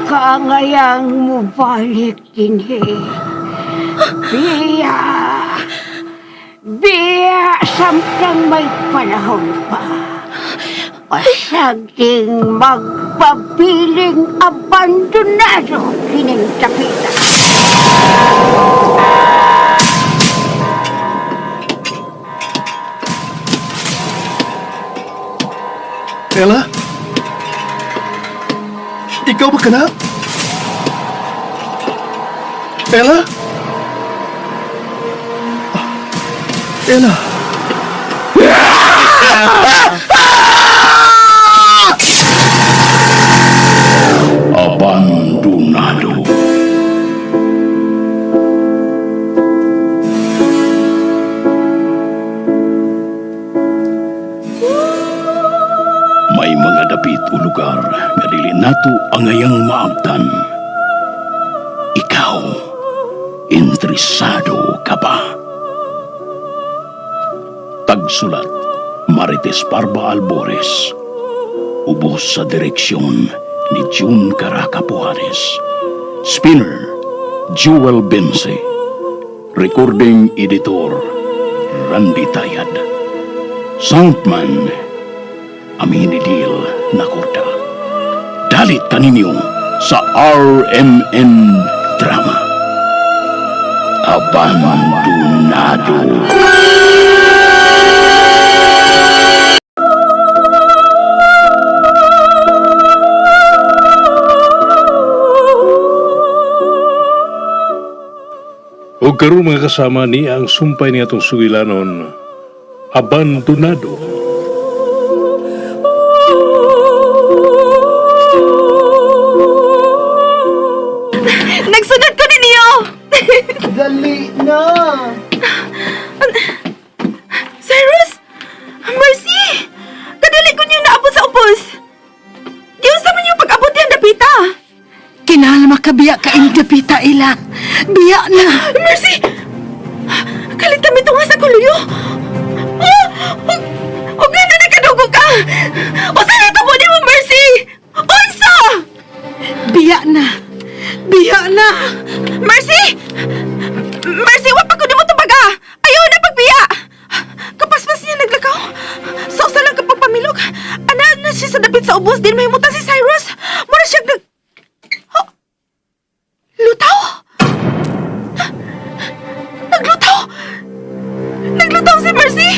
Kaangayang mubalik dinhi. Biya! Biya samtang may panahon pa. Pasaging magpabiling abandonado kining tapita. Ella? Ikaw ba kana? Ella? Ah, Ella? Abandonado. May mga dapit o lugar nga dili nato angayang maabtan. Ikaw, interesado ka ba? Tagsulat, Marites Parba Albores. Ubos sa direksyon ni June Caracapuares. Spinner, Jewel Bense. Recording Editor, Randy Tayad. Soundman, Aminidil Nakorda. Dalit kaninyo sa RMN Drama. Abandonado. O karon mga kasama ni ang sumpay ni atong sugilanon, abandonado. Nagsunod ko ninyo! Dali na! Cyrus! Mercy! Kadali ko niyo naabot sa ubos! Diyon sa man yung pag-abot yan, dapita! Kinahanglan makabiya ka in dapita ila. Biya na. Mercy! Kalitam ito nga sa kuluyo! Oh! O gano'n nagkadugo ka! O saan ito mo di mo, Mercy? Unsa! Biya na. Biya na. Mercy! Mercy, wa pa ko nimo tubaga! Ayaw na pagbiya! Kapaspas niya naglakaw. Sa usa lang kapag pamilok. Ana na siya sa dapit sa ubos din mahimutan si Cyrus. Mura siya nag... Oh! Lutaw? Naglutaw! Naglutaw si Mercy!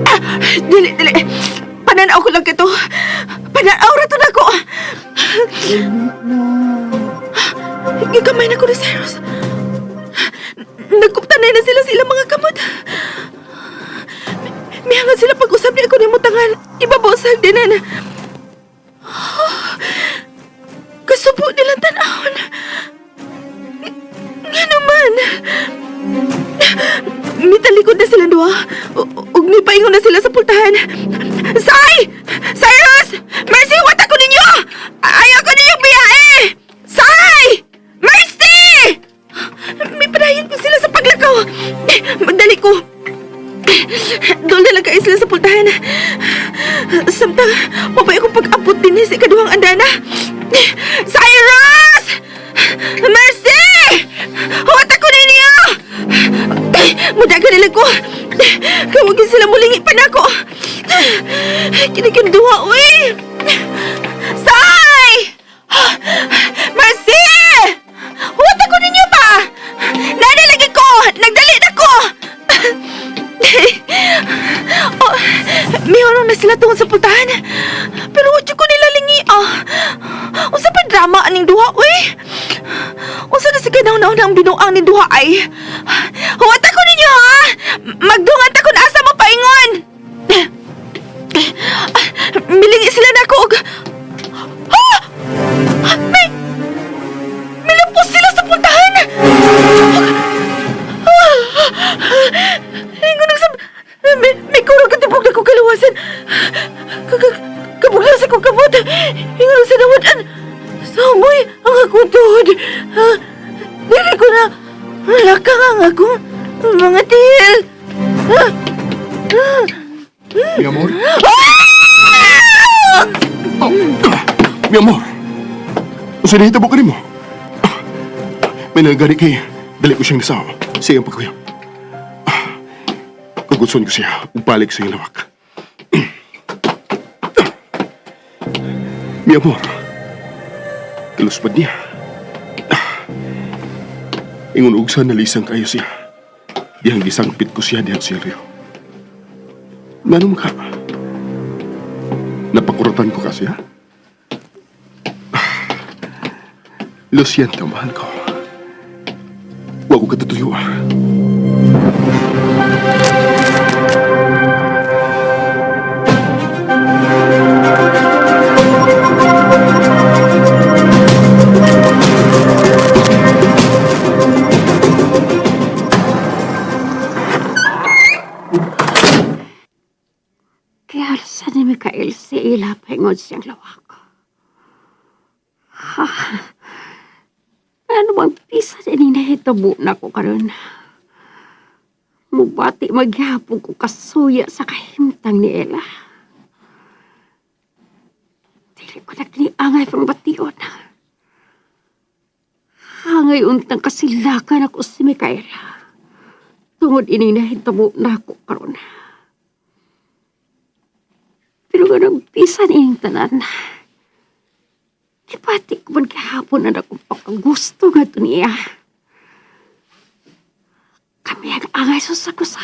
Ah, dili, dili. Pananaw ko lang kito. Pananaw ra to nako. Gigamay na ko ni Cyrus. Nagkuptanay na sila sa ilang mga kamot. Mihangad sila pag-usap niya ako ni Mutangan. Ibabaw sa hagdanan. Kasubo nilang tanahon. Nga naman. Mitalikod na sila duha. Ug mipaingon na sila sa pultahan. Say! Cyrus! Mercy, what ako ninyo! Ayaw ko ninyong biyae! Say! Mercy! May padayon ko sila sa paglakaw. Magdali ko. Doon na lang kayo sila sa pultahan. Samtang, mabay akong pag-abot din sa ikaduhang andana. Cyrus! Mercy! Huwat ako ninyo! Mudagan nila ko. Kawagin sila muling ipanako. Kinikinduha, uy! Say! Mercy! Huwat ako ninyo ba? Nanalagi ko! Nagdali na ko! Oh, mihorong na sila tungod sa pultahan. Pero huwag ko nila lingi, ah. Unsa pa drama aning duha, uy? Unsa na si kanaw-naw ang binuang ni duha ay? Huwat ako ninyo, ha? Magdungan ta kun asa mo paingon. Milingi sila na ako og... Ah! May... Milupos sila sa pultahan! Ingon ang sab... May kurog at tibok na kong kaluwasan. Kabugla sa kong kamot. Ingon ang sanawadan. Samoy ang akong tuhod. Ah, dili ko na lakang ang akong mga tiil. Ah, ah, Mi amor? ah! Oh, ah, mi amor! Unsa nahitabo kanimo? May nagani kay dali ko siyang nasaw. Sa iyang pagkuyab. Kuguson ko siya ug balik sa iyang lawak. Mi amor. Kaluspad niya. Ingon og sa nalisang kayo siya. Dihang gisangpit ko siya diha sa Rio. Nanong ka? Napakuratan ko kasi, ha? Lo siento, mahal ko. Huwag ko katutuyo, ah. Kaya sa ni Mikael si Ila paingon siyang lawak. Ha? Ano bang pisa din nahitabo na ko karon? Mubati maghapon ko kasuya sa kahimtang ni Ella. Dili ko nagniangay pang bation. Hangay untang kasilakan ako si Mikael. Tungod ining nahitabo na ako karon. Pero ganang bisan ining tanan. Gipati ko man gihapon ang akong pagkagusto nga to niya. Kami ang angay sa kusa.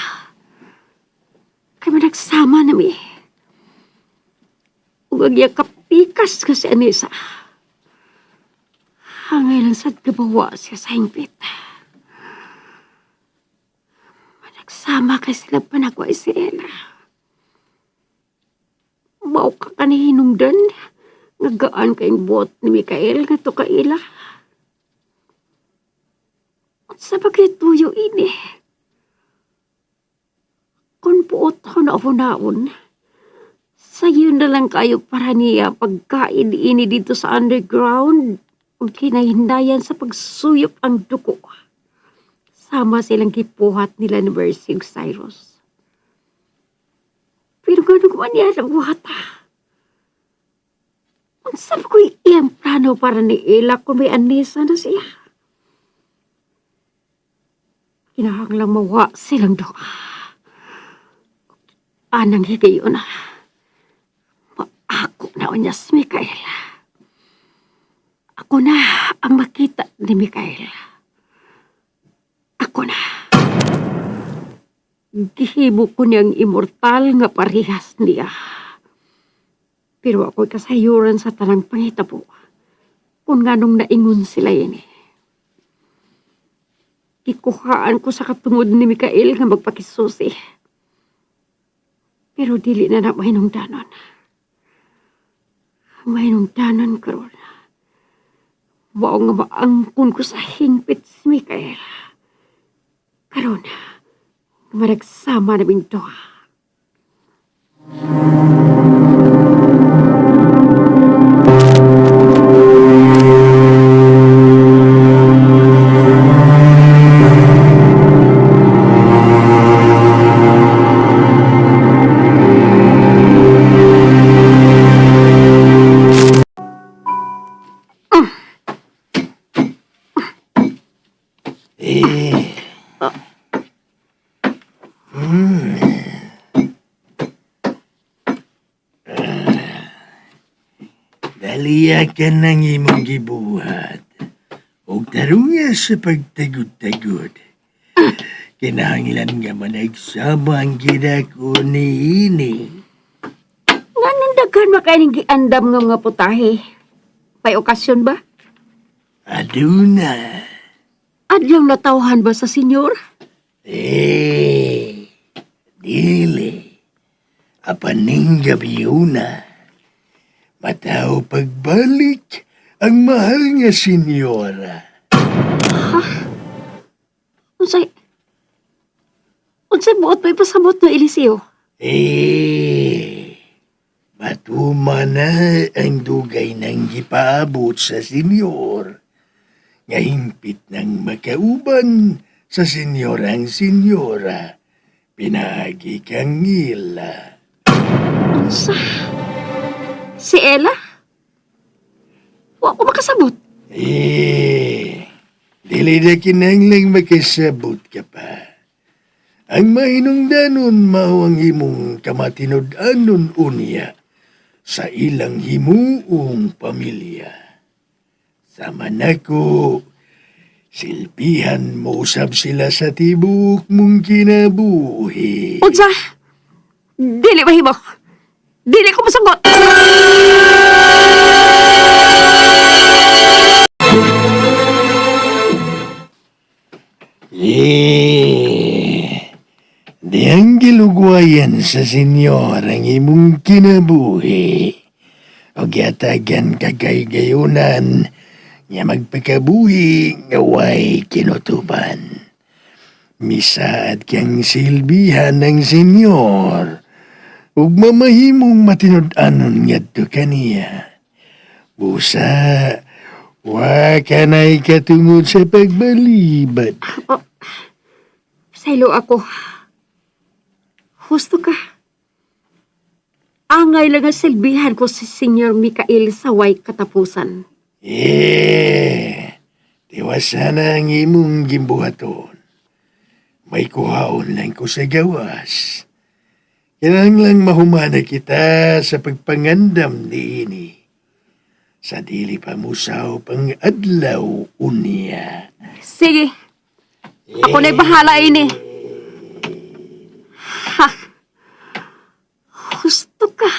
Kami nagsama nami. Ug ang iyang kapikas ka si Anisa. Hangay lang sad gabawa siya sa hingpit. Nagsama kay sila panagway si Ella. Mao ka kanihinungdan. Nga gaan kayong buot ni Mikael nga to kaila. Unsa ba kay tuyo ini? Kung buot ko na hunaon, sayo na lang kayo para niya pagkain ini dito sa underground ug kinahindayan sa pagsuyop ang duko. Sama silang gipuhat nila ni Mercy ug Cyrus. Pero gano'n ko man niya nabuhat ha. Unsa ba ko'y iyang plano para ni Ella kung may anisa na siya? Kinahanglang mawa silang doa. Anang higayon na. Maako na unya si Mikael. Ako na ang makita ni Mikael. Ako na. Gihimo ko niyang immortal nga parehas niya. Pero ako'y kasayuran sa tanang pangitabo. Kung nganong naingon sila ini. Gikuhaan ko sa katungod ni Mikael nga magpakisusi. Pero dili na na mahinungdanon. Ang mahinungdanon karon. Mao nga maangkon ko sa hingpit si Mikael. Karon, managsama na duha. Eh. Daliya ka ng imong gibuhat. Og tarunga sa pagtagod-tagod. Kinahanglan nga managsama ang gidako ni ini. Nganong daghan makaining giandam nga mga putahe? May okasyon ba? Aduna. Adlaw natawhan ba sa senyor? Eh, dili. Apaning gabi una. Mataw pagbalik ang mahal nga senyora. Unsay Unsay buot may pasabot no Eliseo? Eh, matuma na ang dugay ng gipaabot sa senyor. Nga hingpit ng makauban sa senyor ang senyora. Pinagi kang ila. Unsa? Si Ella? Wa ko makasabot. Eh, dili na kinahanglang makasabot ka pa. Ang mahinungdanon mao ang imong kamatinud-anon unya sa ilang himuong pamilya. Sama nako, silbihan mo usab sila sa tibok mong kinabuhi. Unsa? Dili mahimo. Dili ko masanggot. Eh, di ang gilugwayan sa senyor ang imong kinabuhi. O giyatagan ka kay gayunan nga magpakabuhi nga way kinutuban. Misaad kang silbihan ng senyor ug mamahimong matinud-anon ngadto kaniya. Busa, wa kanay katungod sa pagbalibad. Saylo ako. Husto ka. Angay lang ang silbihan ko si Senyor Mikael sa way katapusan. Eh, tiwasan na ang imong gimbuhaton. May kuhaon lang ko sa gawas. Kailangan lang mahumana kita sa pagpangandam ni ini. Sa dili pa musaw pang adlaw unya. Sige. Ako na'y bahala ini. Ha. Husto ka.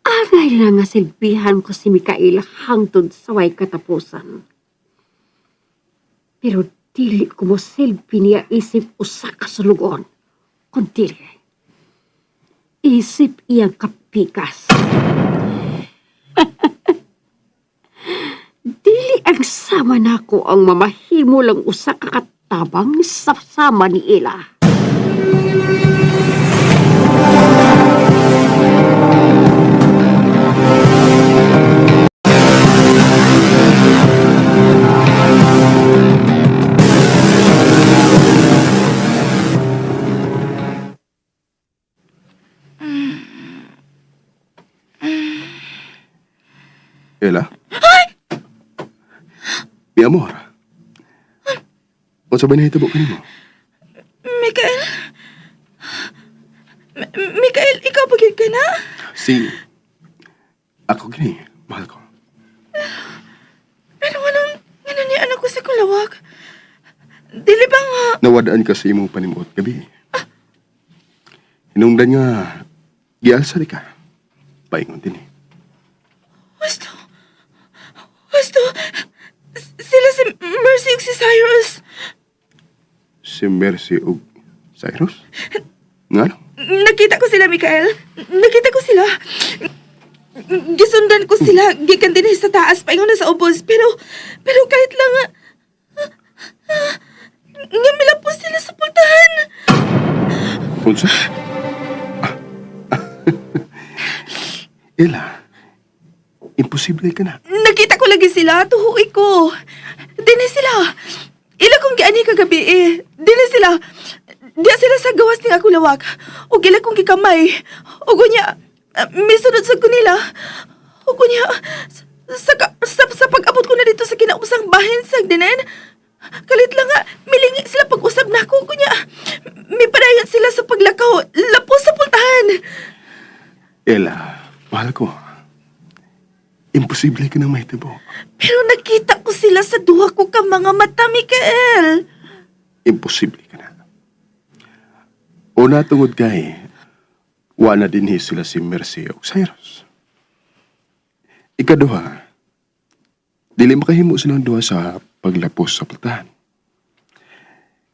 Angay lang nga silbihan ko si Mikael hangtod sa way katapusan. Pero dili ko mo silbi niya isip usa ka sulugon. Kun dili. Isip iyang kapikas. Dili ang sama nako ang mamahimo lang usa ka katabang sa sama ni Ela. Ella? Mi amor. Unsa ba nahitabo kanimo? Mikael? Mikael, ikaw ba gyud ka na? Si ako gini, mahal ko. Pero anong, ano niya anak ko sa kulawak? Dili ba nga? Nawadaan ka sa imong panimuot gabi. Hinungdan nga gialsa di ka. Paingon din eh. Gusto. Gusto. Sila si Mercy ug si Cyrus. Si Mercy ug Cyrus? Nga no? Nakita ko sila, Mikael. Nakita ko sila. Gisundan ko sila. Gikan din sa taas. Paingon na sa ubos. Pero kahit lang, nga milapos sila sa pultahan. Unsa? Ella, imposible ka na. Nakita ko lagi sila. Tuhuy ko. Dini sila. Ila kong giani kagabi eh. Dini sila. Diya sila sa gawas ni ako lawak. O ila kong gikamay. O gunya, misunod sa ko nila. O gunya, sa pag-abot ko na dito sa kinausang bahin sa dinen. Kalit lang nga, milingi sila pag-usab na ako. Kunya, mipadayon sila sa paglakaw. Lapos sa pultahan. Ella, mahal ko. Imposible ka nang mahitabo. Pero nakita ko sila sa duha ko ka mga mata, Mikael. Imposible ka na. Una tungod kay, wala din sila si Mercy o Cyrus. Ikaduha, dili makahimo silang duha sa paglapos sa pultahan.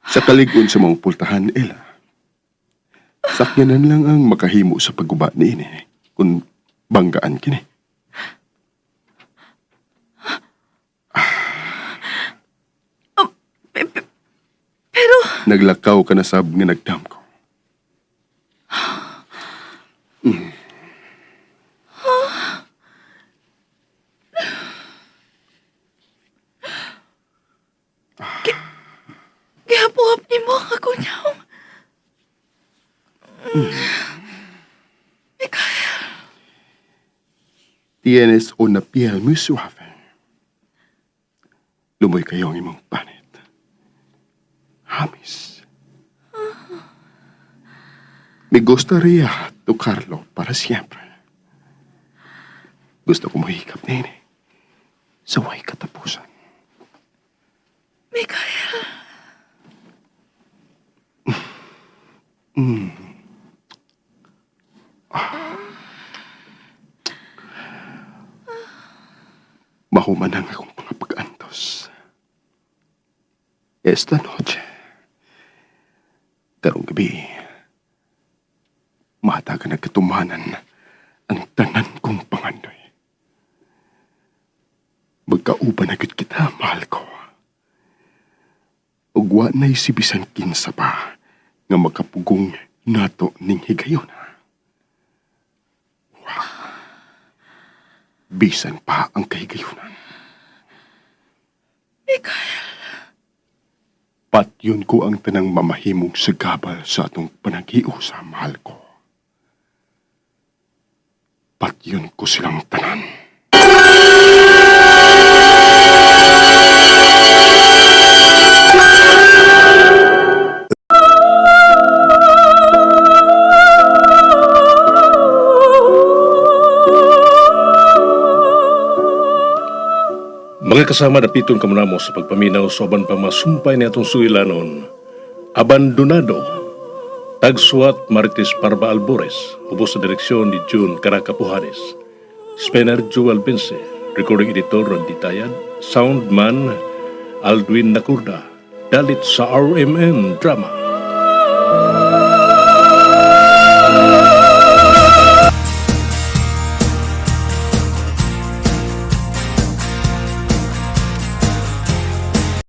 Sa kaligon sa mga pultahan, Ella, sakyanan lang ang makahimo sa pagguba niini kung banggaan kini. Pero, Naglakaw ka na sab nga nagdam ko. gihapuhap ni mo ang ako niya. Mikael, Tienes una piel muy suave. Lumoy kayo ang imong panit. Hamis. Me gustaría tocarlo para siempre. Gusto ko mahikap nini. Sa way katapusan. Mikael. Mahuman ang akong mga pag-antos. Esta noche, karong gabi, mataga nagkatumanan ang tanan kong pangandoy. Magkauban na gud kita, mahal ko. Ug wa na'y sibisan kinsa pa nga makapugong nato ning higayon. Wa. Bisan pa ang kahigayunan. Mikael. Patyon ko ang tanang mamahimong sagabal sa atong panaghiusa, mahal ko. Patyon ko silang tanan. Mga kasama, dapiton kamo namo sa pagpaminaw sa uban pa masumpay ni atong sugilanon. Abandonado. Tagsuwat Marites Parba Albores, ubos sa direksyon ni June Caracapuhanes. Spencer Joel Vince, recording editor Randy Tayad, soundman Aldwin Nakurda, dalit sa RMN Drama.